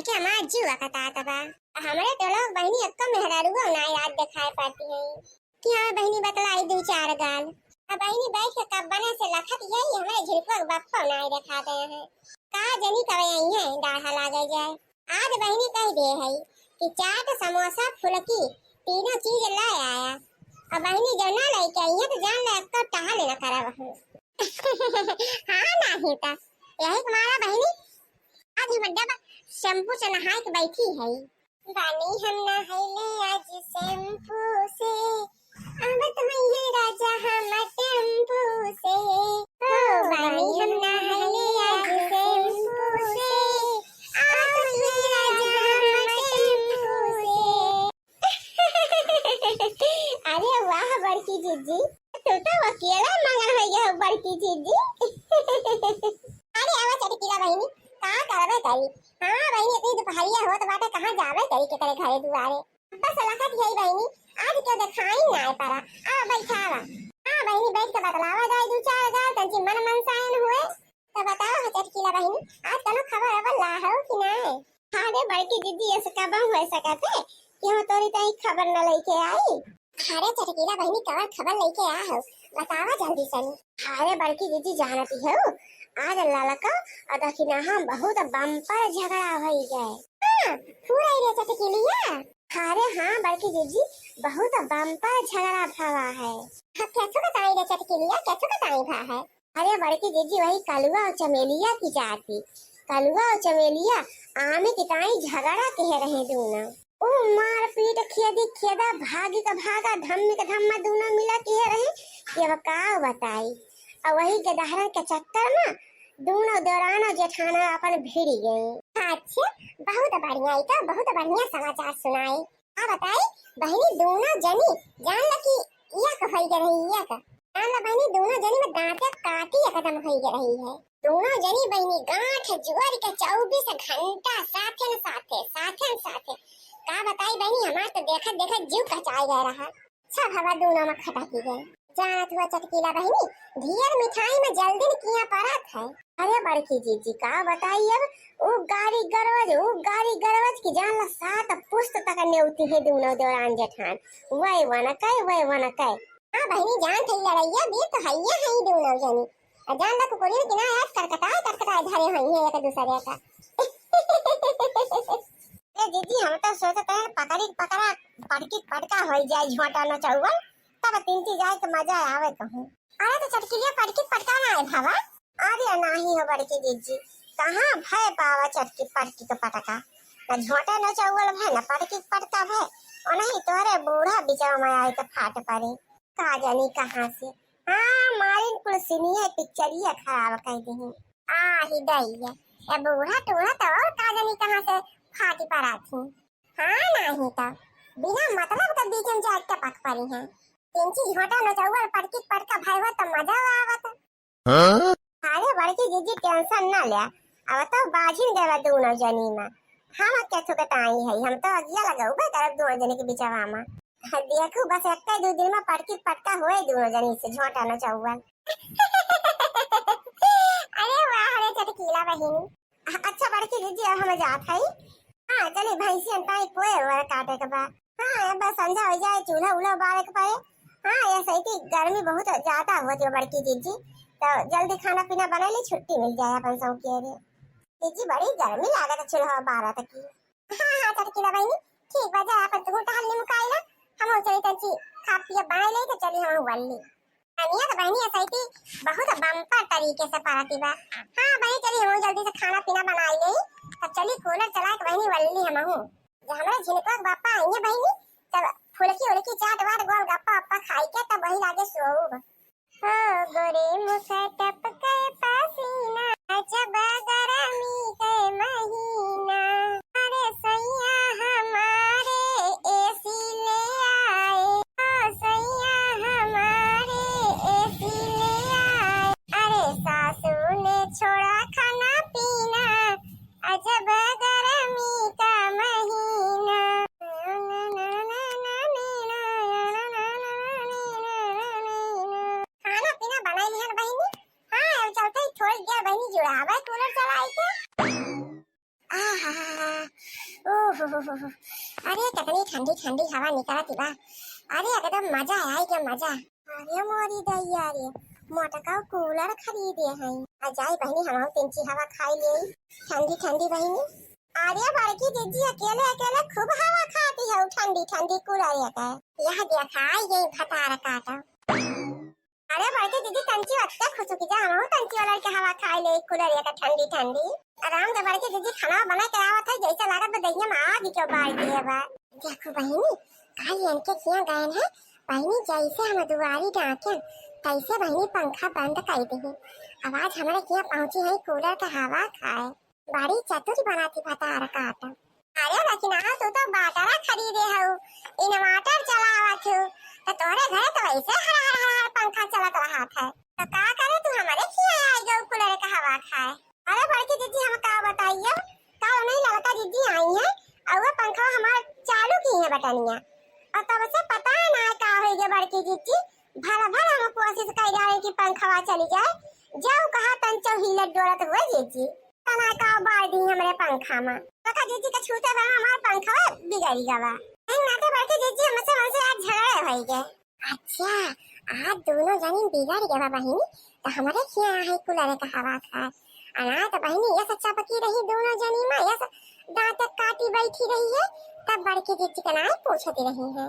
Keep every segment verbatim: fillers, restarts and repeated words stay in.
कि हमार जीव अकतात बा। हमरे तो लोग बहिनी एक्को मेहरारुओ नाई रात देखाए पाती हैं कि हमें बहिनी बतलाई दू चार गाल। अब बहिनी बैठ के कब बने से लखत यही हमरे झिनकुआ के बप्पो नाई देखा गए हैं। का जनी कब आई है डाढ़ा लागे जाए। आज बहिनी कह दे है कि चाट, समोसा, फुलकी तीनों चीज ले आया। अब बहिनी जब ना लेके आई है तो जान ले एक्को टहल न करब हम। हाँ, नाही त यही तुम्हारा बहिनी आज हम डब शैम्पू से नहाए के बैठी है। बानी हम नहाइले आज शैम्पू से, आवत होइहे राजा हम टेम्पू से। हो, बानी हम नहाइले आज शैम्पू से, आवत होइहे राजा हम टेम्पू से। अरे वाह बड़की जीजी, तू तो अकेला मगन हो गया हो बड़की जीजी। अरे आवा चटकीला बहिनी, का करबे करी? हाँ बहिनी, इतनी दुपहरिया होत बाटे, कहाँ जाबे करी के करे घरे दुआरे। बस लखत यही बहिनी, आज क्यों देखाई ना पड़ा। आ बैठावा। हाँ बहिनी, बैठ के बतलावा जाए दू चार गाल, तंची मन मनसायन हुए। तो बताओ हो चटकीला बहिनी, आज कनो खबर अबर ला हो कि नाय? अरे बड़की दीदी, ऐसे कब हो सकत है कि हम तोरी ताई खबर न लेके आई? अरे चटकीला बहिनी, कवन खबर लेके आ हो, बतावा जल्दी सनी। अरे बड़की दीदी, जानती हो, आज ललका और दखिनहा बहुत बम्पर झगड़ा होई गए। हाँ, फुरई रे चटकीलिया। अरे हाँ बड़की दीदी, बहुत बम्पर झगड़ा भवा है। हाँ, कैसे बताई रे चटकीलिया, कैसे बताई भा है? अरे बड़की जीजी, वही कलुआ और चमेलिया की जाति। कलुआ और चमेलिया आमे के ताई झगड़ा किहे रहे दूनो। ऊ मारपीट खेदी खेदा, भागी का भागा, धम्मी का धम्मा दूनो मिला किहे रहे। कि अब का बताई। और वही गदहरन के चक्कर में दूनो देवरानो जेठानो अपन भिड़ी गई। अच्छा, बहुत बढ़िया, ई तो बहुत बढ़िया समाचार सुनाई। का बताई बहिनी, दूनो जनी जान ल कि एक होई गए रही, एक। जान ल बहिनी, दूनो जनी में दांते काटी एकदम होई गए रही है। दूनो जनी बहिनी गांठ जोड़ के चउबीस घंटा साथे न साथे, साथे न साथे। का बताई बहिनी, हमार तो देखत देखत जीव कचाई गए रहा। सब हवा दूनो में खटकी गए। जानत हुआ चटकीला बहिनी, ढेर मिठाई में जल्दी न किया परत है। अरे बड़की जीजी, का बताई अब, ऊ गारी गरवज, ऊ गारी गरवज की जान ला सात पुस्त तक नेवती है दूनो देवरान जेठान। वै वन कै, वै वन कै। हाँ बहिनी, जान थई लड़ैया बीर तो हइये है दूनो जनी। आ जान ला कुकुरिन की ना आज करकटाए करकटाए धरे होई है एक दूसरे का। ए जीजी, हम तो सोचत है पकड़ी पकड़ा, पटकी पटका होई जाए, झोंटा न चौवन, तब तीन चीज आए के मजा आवे कहूँ। अरे तो चटकिलिया पटकी पटका ना है भावा। अरे नाही हो बड़की जीजी, कहाँ भय पावा चटकी पटकी के पटका। न झोंटा न चौवल भय, न पटकी पटका भय। ओ नहीं, तोहरे बूढ़ा बिचवा में आए के फाट पड़े। का जानी कहाँ से। हाँ, मारिन कुल सिनिया पिक्चरिया खराब कर दी। आ ही दैया, ए बूढ़ा टूढ़ा तो और का जानी कहाँ से फाटी पड़ा थी। हाँ, नाही तो बिना मतलब के बीच में जाके टपक पड़ी हैं। तिनची झोंटा नचौवल पटकी पटका भय हो तो मजा आवत। हाँ? अरे बड़की जीजी, टेंशन ना ले, अब तो बाझिन देवा दूनो जनी में। हम के थुकताई है, हम तो अगिया लगौबे करब दूनो जनी के बिचवा में। देखू बस एक दो दिन में पटकी पटका होए दूनो जनी से झोंटा नचौवल। अरे वाह रे चटकीला बहिनी। अ-, अच्छा बड़की जीजी, अब हम जात हई। हाँ, चली भैंसियन ताई कोयर ओयर काटे के बा। हाँ, अब बस संझा हो जाए, चूल्हा उल्हा बारे के पड़े। हाँ, ये सही थी, गर्मी बहुत ज्यादा होती है बड़की जीजी, तो जल्दी खाना पीना बना ली, छुट्टी मिल जाए अपन सब के रे। जीजी, बड़ी गर्मी लागत है चूल्हा बारत की। हाँ, हाँ, चटकीला बहिनी, ठीक बा, जा अपन तू टहल निमुकाई ना, हम चली तंची खा पिया बनाई ले तो चली हम वल्ली। अनिया तो बहिनी एसआईटी बहुत बम्पर तरीके से परती बा। हाँ बहिनी, चली हम जल्दी से खाना पीना बनाई ले, तब चली कूलर चला के बहिनी वल्ली हमहू। जब हमरे झिनकुआ के बापा आइए बहिनी, तब फुलकी उलकी चाट वाट गोल गप्पा अप्पा खाई के तब वही लागे सोऊब। हो गोरे मुख टपके पसीना, अजब गरमी के महीना। अरे सैया हमारे एसी ले आए, ओ सैया हमारे एसी ले आए। अरे सासू ने छोड़ा खाना पीना, अजब गरमी का महीना। खाना पीना बनाई लिहन बहिनी। हाँ, अब चलते ही थोड़ी देर बहिनी जुड़ावे कूलर चलाई के। अरे, कितनी ठंडी ठंडी हवा निकलत बा। अरे, एकदम मजा आई के मजा। अरे मोरी दैया रे, मोटका कूलर खरीदे हैं। आ जाई बहिनी, हम तंची हवा खाई ले, ठंडी ठंडी बहिनी। अरे बड़की जिज्जी, अकेले अकेले खूब हवा खाती है ठंडी ठंडी कूलर के। यह देखा, ये भतार काटा। अरे बड़की जिज्जी, तंची वत्ते खुश हो की जा, हमहू तंची वाला के हवा खाई ले, कूलर के ठंडी ठंडी। आराम से बड़की जिज्जी खाना बना के आवत है, जैसे लागत बा दहिया में आग क्यों बार दिए बा। देखो बहिनी, काल इनके किया गए हैं बहिनी, जैसे हम दुआरी डाके तैसे बहिनी पंखा बंद कर दी। अब आज हमारे किया पहुंची है कूलर का हवा खाए। बड़ी चतुर बनाती भतार काट। अरे लेकिन हाँ, तू तो बाटरा खरीदे हऊ, inverter चलावत हऊ, तो तोहरे घरे तो वैसे हर हर हर हर पंखा चलत रहत है, तो का करे तू हमारे किया आई गऊ कूलर का हवा खाए। अरे बड़की जिज्जी, हम का बताइए, काल नहीं लड़का जिज्जी आई है और वो पंखा हमार चालू की है बटनिया, और तब से पता है ना का हो गया बड़की जिज्जी। भर भर हम कोशिश कर रहे कि पंखवा चली जाए, जाऊ कहा तंचो हिलत डोलत हुए जिज्जी। तना का बार दी हमरे पंखा में। लड़का जिज्जी के छूते बा हमार पंखवा बिगड़ गवा। नहीं ना तो बड़की जिज्जी हमसे, हमसे आज झगड़े हो गए। अच्छा, आज दोनों जनी बिगड़ गवा बहिनी, तो हमारे किया है कूलर का हवा खाए। अना तो बहिनी ये सच्चा पकी रही दोनों जनी में, ये स-, दांत काटी बैठी रही है, तब बड़की जिज्जी के नाम पूछती रही है।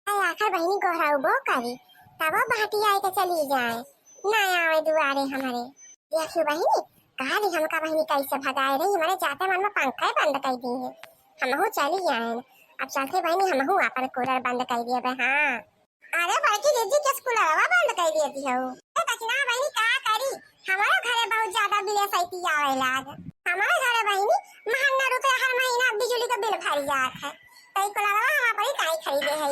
अरे आखिर बहिनी गोहराउबो करी, तबो बहटी आई के चली जाए, ना आवे दुआरे हमारे। देखियो बहिनी, कहा दी हमका बहिनी कैसे भगाए रही, हमारे जाते मन में पंखा ही बंद कर दी है। हमहू चली आए, अब चलते बहिनी हमहू अपन कूलर बंद कर दिए बे। हाँ। अरे बड़की जिज्जी के कूलरवा बंद कर दिए थी हो। ए दक्षिणा बहिनी का करी, हमारे घरे बहुत ज्यादा बिल सैती आवे लाग। हमारे घरे बहिनी महंगा रुपया हर महीना बिजली का बिल भर जात है। तई कूलरवा हम अपनी ताई खरीदे है,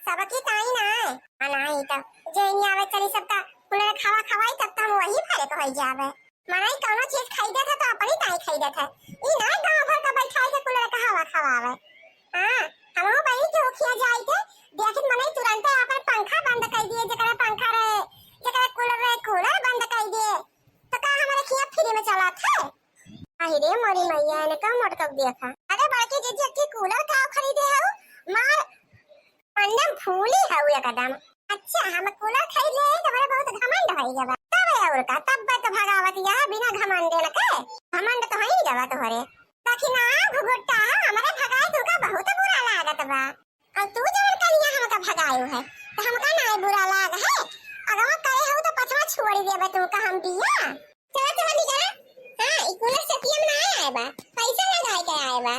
सबकी ताई ना है। आ नाई तो जेनी आवे चली सबका कूलर खावा खवाई, तब तो हम वही भरे को हो जावे। मनई कौनो चीज खरीदत है तो अपनी ताई खरीदत है, ई ना गांव भर का बैठाई के कूलर का हवा खवावे। हाँ, हमहू बहिनी के उखिया जाई के देखित मनई तुरंते अपन पंखा बंद कर दिए, जेकरा पंखा रहे, जेकरा कूलर रहे, कूलर बंद कर दिए। तो का हमारे खिया फ्री में चलत है? अहि रे मोरी मैया, एने का मोटका देखा। अरे बड़की जिज्जी, अक्की कूलर का खरीदे हऊ? मार अंडम फूली हऊ एकदम। अच्छा, हम कूलर खरीद ले, तुम्हारे बहुत घमंड होई गवा। तब और का, तब तो भगावत यह बिना घमंड न के। घमंड तो होई गवा तोहरे। दक्षिणा घुघुट्टा, हमारे भगाए तुमका बहुत बुरा लागत बा। और तू जवन कनिया हमका भगायो है, तो हमका ना बुरा लाग है। अगवा करे हो तो पछवा छोड़ देबे तुमका हम बिया। चला, चला निकला। हाँ, ई कूलर से पीएम ना आए बा, पैसा लगाए के आए बा।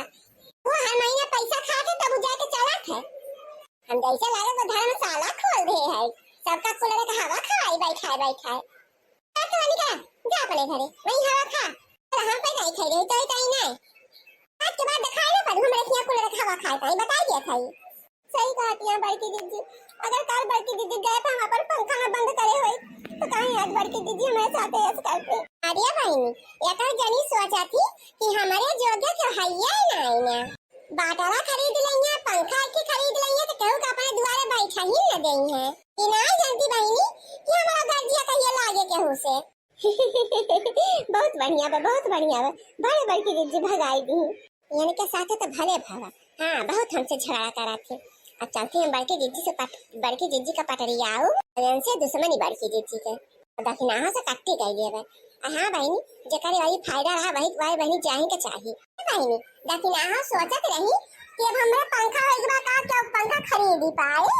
वो हर महीना पैसा खा के तब उ जाके चलत है। हम जैसे लागे तो धर्मशाला खोल दे है, सबका कूलर का हवा खवाई बैठाए बैठाए। चला, चला निकला, जा अपने घरे, वहीं हवा खा। चला, हम पे नहीं खाई रही, तो ही कहीं नहीं। आज के बाद दिखाई ना पड़ू, हमारे यहाँ कूलर का हवा खाए, कहीं बताई दिया था। सही कहती हैं बड़की दीदी। अगर काल बड़की दीदी गए तो हम अपन पंखा ना बंद करे होई, तो कहीं आज बड़की दीदी हमारे साथ ऐसे करते। अरे बहिनी, एकर जनी सोचा थी कि हमारे जोगे के हइये नाई ना। बाटला खरीद लइया, पंखा की खरीद लइया, तो केहू का अपने दुआरे बैठा ही न देई है। ई नाई जानती बहिनी कि हमारा गर्जिया कहिए लागे केहू से। बहुत बढ़िया बा, बहुत बढ़िया बा। भले बड़की जिज्जी भगाई दी। इनके साथे तो भले भवा। हाँ, बहुत हमसे झगड़ा करा थे। अब चलते हैं बड़की जिज्जी से पट-, बड़की जिज्जी का पटरियाओ। इनसे दुश्मनी बड़की जिज्जी के। दखिनाहा से कट्टी गई है बा। आ हाँ बहिनी, जेकरे वाली फायदा रहा वही वाली बहिनी जाही के चाही। बहिनी, दखिनाहा सोचत रही कि अब हमरे पंखा होई के बा का, क्या पंखा खरीदी पाए?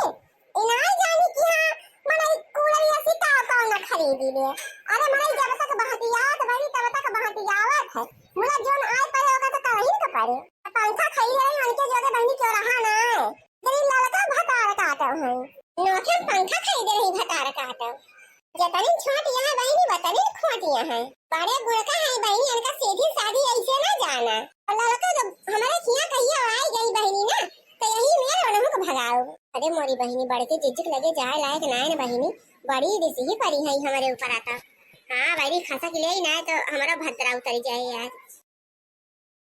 इनाय जानी कि हाँ, मनई कूलर एसी का कौन ना खरीदी ले। अरे मनई जब तक बहतियात बनी तब तक बहतियावत है। मुला जोन आए पड़े ओका तो करही के पड़े। पंखा खरीदे रही उनके जोगे बहनी क्यों रहा ना। तेरी ललका भतार काटो है। नोखे पंखा खरीदे रही भतार काटो। जतनी छोट यहाँ बहनी वतनी खोट यहाँ। बड़े गुड़का है बहनी इनका सीधी सादी ऐसे ना जाना। और ललका जब हमारे किया कहिया आई गई बहनी ना, तो यही मेर उन्हों को भगाओ। अरे मोरी बहिनी, बड़की जिज्जी के लगे जाए लायक नाय न बहिनी, बड़ी रिसही परी है हमरे ऊपर आता। हाँ, बड़ी खसक ले ही नाय तो हमारा भद्रा उतरी जाए यार।